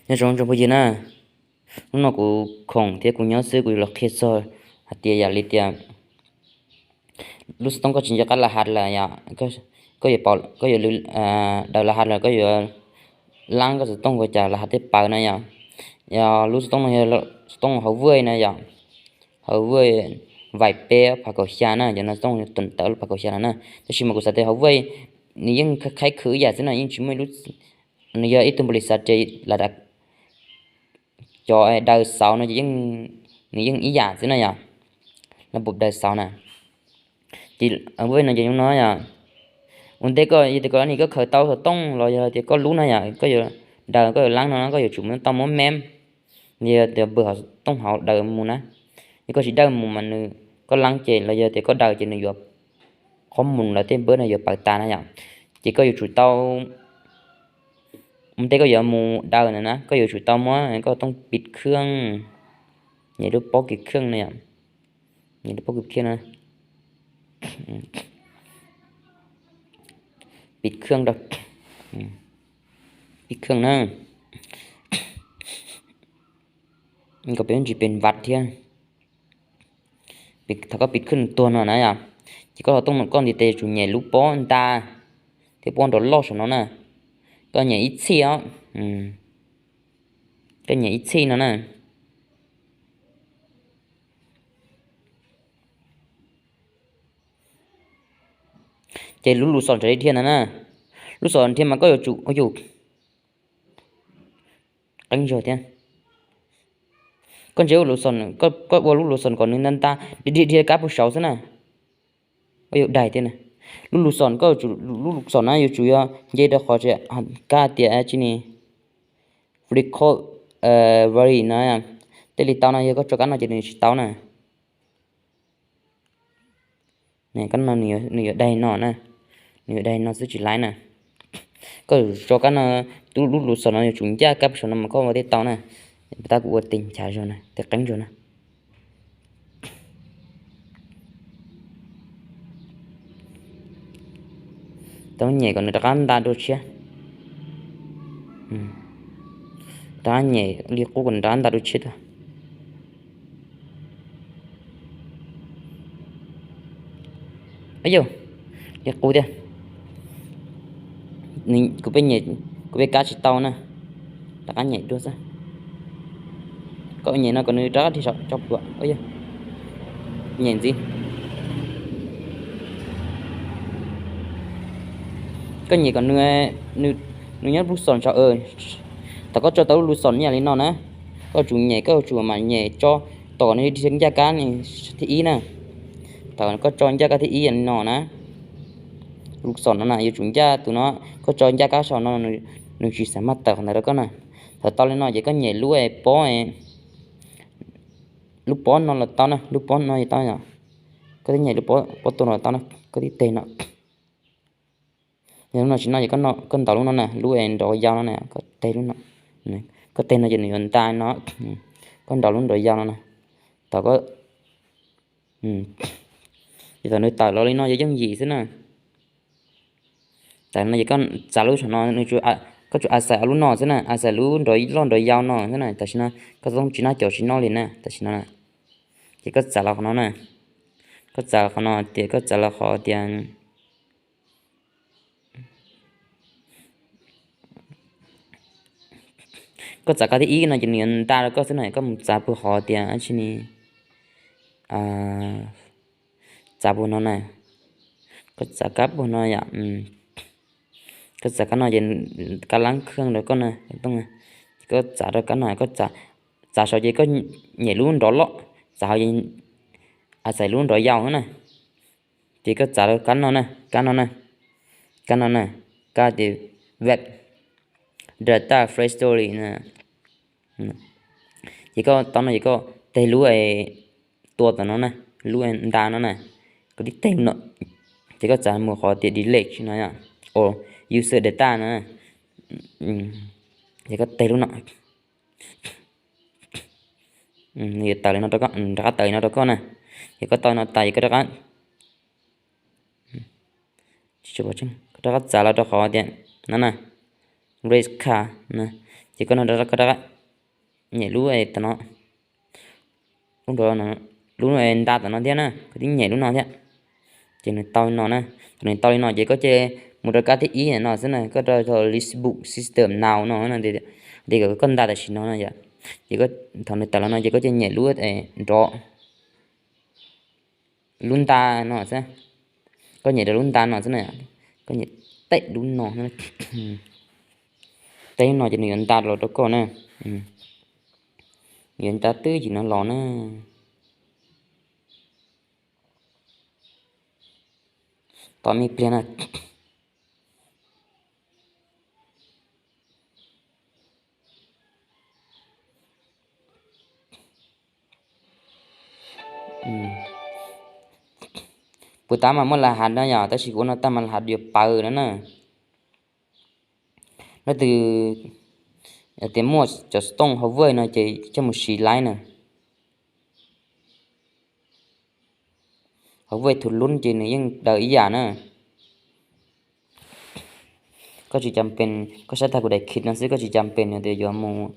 Nyob zoo tsoom phooj ywg na, hnub no kuv khoom thiab kuv nyob xwb kuv yuav los qhia txog hais tias yam li tias lub xov tooj koj tsis nco qab laj has lawm yom, koj yuav daws laj has lawm koj yuav laab koj xov tooj ua cas laj has tej paws na yom. Yog lub xov tooj no yog xov tooj hauv vij na yom, hauv vij vais peb phav kaum xya na, cov no xov tooj tawm lub phav kaum xya no na. Tab sis mas kuv xav tias hauv vij nws yeej khaib khwv ib yam xwb no, yeej tsis muaj ib lub, nws yog ib tug npaum li xav tias lam cov daws xauv no ces nws yeej ib yam xwb na yom, lub npaum daws xauv na. Ces hauv vij no ces zoo no yom, ua ntej koj yog tias koj ni koj khaws tau xov tooj los yog tias koj lub na yom, koj yuav daws koj yuav laab no koj yuav tsum tau muab mem, yog tias npawg xov tooj hauv daws mus na. Yog koj tsis daws mus mas nws, koj laab ces los yog tias koj daws ces nws yuav, qhov mus lawv tej npawb no yuav paws tas na yom. Ces koj yuav tsum tau, ua ntej koj yuav mus daws na na, koj yuav tsum tau muab koj xov tooj pib khwj, nyem lub pob kws khwj na yom, nyem lub pob kws khwj na, pib khwj rau, pib khwj na, kom peb tsis pes npab thiab. Thaum koj pib khwj tuag no na yom, ces koj xov tooj no koj ntiv tes yuav tsum nyem lub pob nta thiab pob nrov loj saum no na. Koj nyem ib txhij os, koj nyem ib txhij no na. Ces lub lus xom nrhiav dhia ntawd na, lub xom nrhiav mas koj yuav tsum, yus, qeeb zog thiab. Koj ntsia, koj ua lub lus xom kom nws nta nta dhia dhia kab puag saud xwb na. Ua yus daig thiab na. Lub lus xom, koj yuav tsum, lub lus xom na yuav tsum yog nce rau qhov kab tias tsi ni, record vary no. Tej li tau no yog koj tso kab no ces nws tsis tau na. Kab no nws yuav daig no na, nws yuav daig no xwb tsis laib na. Koj tso kab no, lub lus xom no yuav tsum ncaj kab puag saum no mas koj ua thiaj tau na. Tab kuv ua tes nchav zog na, tes qeeb zog na. Tau nyem kom nws rov qab nta dua tshiab. Rov qab nyem li qub kom nws rov qab nta dua tshiab tuaj. Yog li qub thiab. Kuv peb nyem, kuv peb kab tsis tau na. Rov qab nyem dua xwb. Koj nyem no kom nws rov qab dhia saum tso plhuav. Nyem ntxiv. Koj nyem kom nws nyob lub xom saud. Thaum koj tso tau lub lus xom ib yam li no na, koj tsum nyem, koj tsum mam nyem tso tom kom nws dhia ncaj kab thib ib na. Thaum koj tso ncaj kab thib ib yam li no na, lus xom no na yuav tsum ncaj tus no, koj tso ncaj kab saum no, nws tsis xav maj tawm qhov ntawd rau koj na. Thaum tau li no ces koj nyem lub pob, lub pob no los tau na, lub pob no tau yom. Koj twb nyem lub pob tuaj no los tau na, koj tib teg no. Yog lub no tsis no ces koj ntaus lub no na, lub nrov yau no na, koj teg lub no. Koj teg no ces nws yuav nta no, koj ntaus lub nrov yau no na. Thaum koj, ces thaum nws tawm los li no yog yooj yim xwb na. Tawm no ces koj txav lub saum no, koj tsuas a xais lub no xwb na, a xais lub nrov loj nrov yau no xwb na. Tam sim no koj txhob tsis noj caum tsis noj li na, tam sim no na. Ces koj txav los qhov no na, koj txav los qhov no tias, koj txav los qhov tias, koj txav kab thib ib no ces nws yuav nta rau koj xwb na, koj mus txav puag qhov tias dab tsi ni, txav puag no na, koj txav kab puag no yom, koj txav kab no ces kab laab kheej rau koj na, ces koj txav rau kab no, koj txav saud ces koj nyem lub nrov loj, txav hauv ces a xais lub nrov yau na. Ces koj txav rau kab no na, kab no na, kab no na, kab tias web data free storage na. Ces koj tau no ces koj teg lub tua tom no na, lub nta no na, koj tib teg no, ces koj txav mus qhov tias delete no, o user data no, ces koj teg lub no. Nws yuav tawm li no rau koj, rov qab tawm li no rau koj na. Ces koj tau no tas ces koj rov qab, koj rov qab txav los rau qhov tias no na, erase card na. Ces koj no rov qab, nyem lub, lub nta tom no thiab na, koj twb nyem lub no thiab. Ces nws tau li no na. Thaum nws tau li no ces koj cia mus rau kab thib ib no xwb na, koj rau Facebook System Now no, tias kom koj nta tam sim no no yom. Ces thaum nws tawm los no ces koj cia nyem lub nrov, lub nta no xwb. Koj nyem rau lub nta no xwb na, koj nyem teb lub no, teb lub no ces nws yuav nta los rau koj na. Nws yuav nta twb yim no los na. Tos me pliag na. Puas tab mas muaj las has no yom, tab sis kuv ua no tag mas las has yuav paws no na. Leej twg tias muaj cov xov tooj Huawei no ces coj mus siv laib na. Huawei tus lub ces nws yeej daws ib yam na. Koj tsis cas pes, koj saib tag kuv daim khib no xwb, koj tsis cas pes tias yuav mus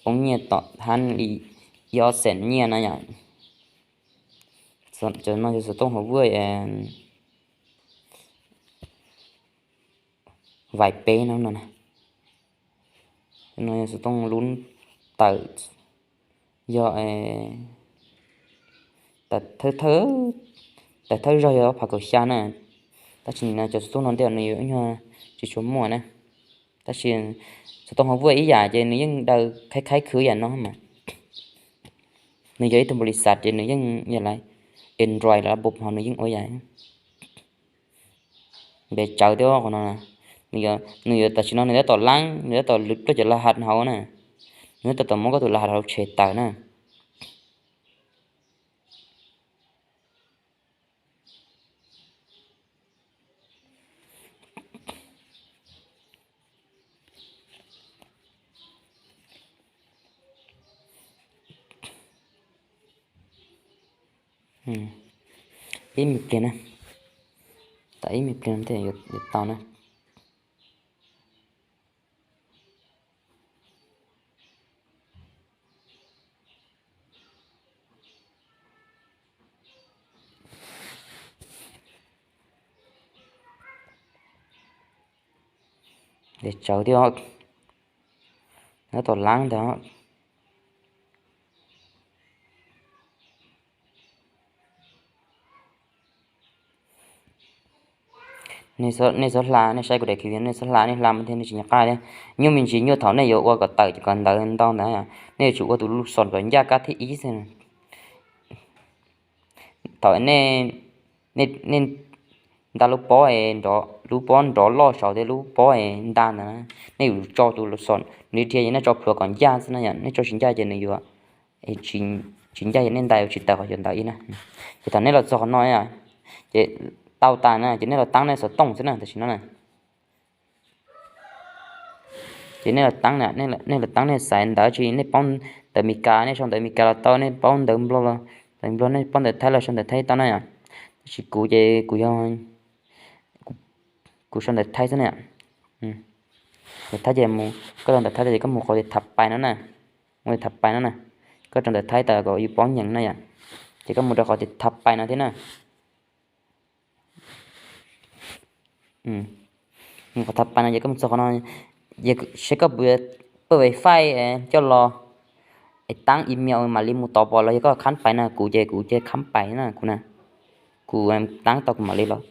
poob nyiaj tom hab li ib ob xees nyiaj na yom. Cov no yog xov tooj Huawei vais peb no no na. No yog xov tooj lub tawm, yog tas thawj zog yog ob phav kaum xya na. Tab sis cov xov tooj no ntej nws yuav nyuag tsis tshua muaj na. Tab sis xov tooj Huawei ib yam ces nws yeej daws khaib khaib khwv yam no mas. Nws yog ib tug npaum li xav ces nws yeej yog lawv Android los pub ho nws yeej ua yam npe tsawv thiab qhov no. Nws yuav tam sim no nws tab tom laab, nws tab tom lwv plaub cov las has hauv na. Nws tab tom muab koj tus las has hauv tshem tawm na. Ib me pliag na, tas ib me pliag no thiaj yuav tau na. Npe tsawv thiab, nyob tom lab ntag. Nej txhob hla, nej saib kuv daim khib no nej txhob hla, nej hla mas thiaj nej tsis nco qab thiab. Nyuaj me ntsis nyuaj thaum nej yuav ua kom tawm ces kom ntawd ntau ntawd, nej yuav tsum ua tus lub xom kom ncaj kab thib ib xwb. Thaum nej nta lub pob, lub pob nrov loj saud thiab lub pob nta ntawd, nej yuav tsum tso tus lub xom, nws dhia ces nej tso plhuav kom ncaj xwb na yom, nej tso tsis ncaj ces nws yuav tsis ncaj ces nej nta yuav tsis tawm qhov cov ntawd ib na. Ces thaum nej los txog qhov no, ces tau tas na ces nej los taab nej xov tooj xwb na tam sim no na. Ces nej los taab, nej los taab nej xaiv ntawv tsi, nej paub ntawv Meskas nej sau ntawv Meskas los tau, nej paub ntawv Nplog los ntawv Nplog, nej paub ntawv Thaib los sau ntawv Thaib tau na yom. Tab sis kuv ces kuv yog, kuv sau ntawv Thaib xwb na yom. Ntawv Thaib ces mus, koj rau ntawv Thaib tau ces koj mus qhov tias thav pais no na, mus qhov tias thav pais no na, koj rau ntawv Thaib tau kom yus paub nyeem na yom. Ces koj mus rau qhov tias thav pais no thiab na. Mus qhov thav pais no ces koj mus txog qhov no, seb koj puas paj wifi coj los, es taab email mam li mus tod pom los yog koj khab pais na, kuv ces kuv cia khab pais na kuv na, kuv taab tau kuv mam li los.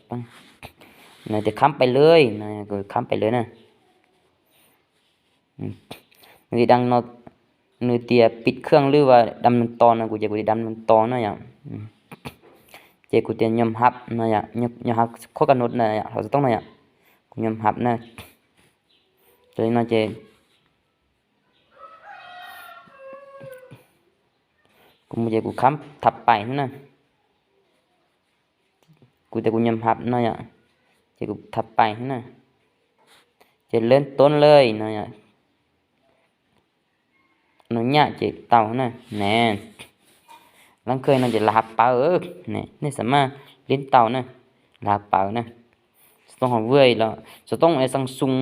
Nws tias khab pais lawm no, kuv khab pais lawm na. Nws tias đăng no, nws tias ปิดเครื่อง หรือว่า đăng to no, kuv ces kuv tias đăng to na yom. Ces kuv tias nhập mật no yom, nhập mật khuab kaj nut na yom, hauv xov tooj na yom. Kuv nhập mật na. Ces li no ces kuv mus ces kuv khab thav pais xwb na. Kuv tias kuv nhập mật no yom, ces kuv thav pais xwb na. Ces lawv tuab lawm no yom, no nyaj ces tau na. Ne, lab khwj no ces las has pawv, nej xam maj lib tau na, las has pawv na. Xov tooj Huawei los xov tooj Samsung,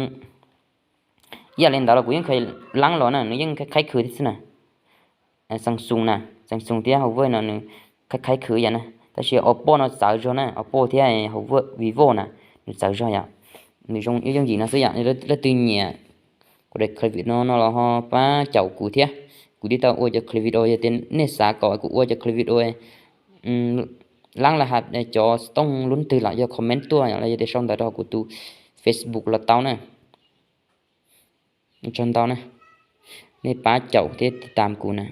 Ib yam li ntawd los kuv yeej khav laab los na, nws yeej khaib khaib khwv thiab xwb na. Samsung na, Samsung thiab Huawei no nws khaib khaib khwv yam na, tab sis Oppo no txawv zog na, Oppo thiab Huawei, Vivo na, nws txawv zog yom. Nws zoo yooj yim no xwb yom. Leej twg nyiam kuv daim clip no no los ho pab caum kuv thiab. Kuv twb tau ua cov clip video, yog tias nej xav kom kuv ua cov clip video laab laj has cov tooj lub twg los yog comment tuaj los yog tias sau ntawv rau kuv tus Facebook los tau na. Tsaug ntau na, nej pab caum thiab tiv tam kuv na.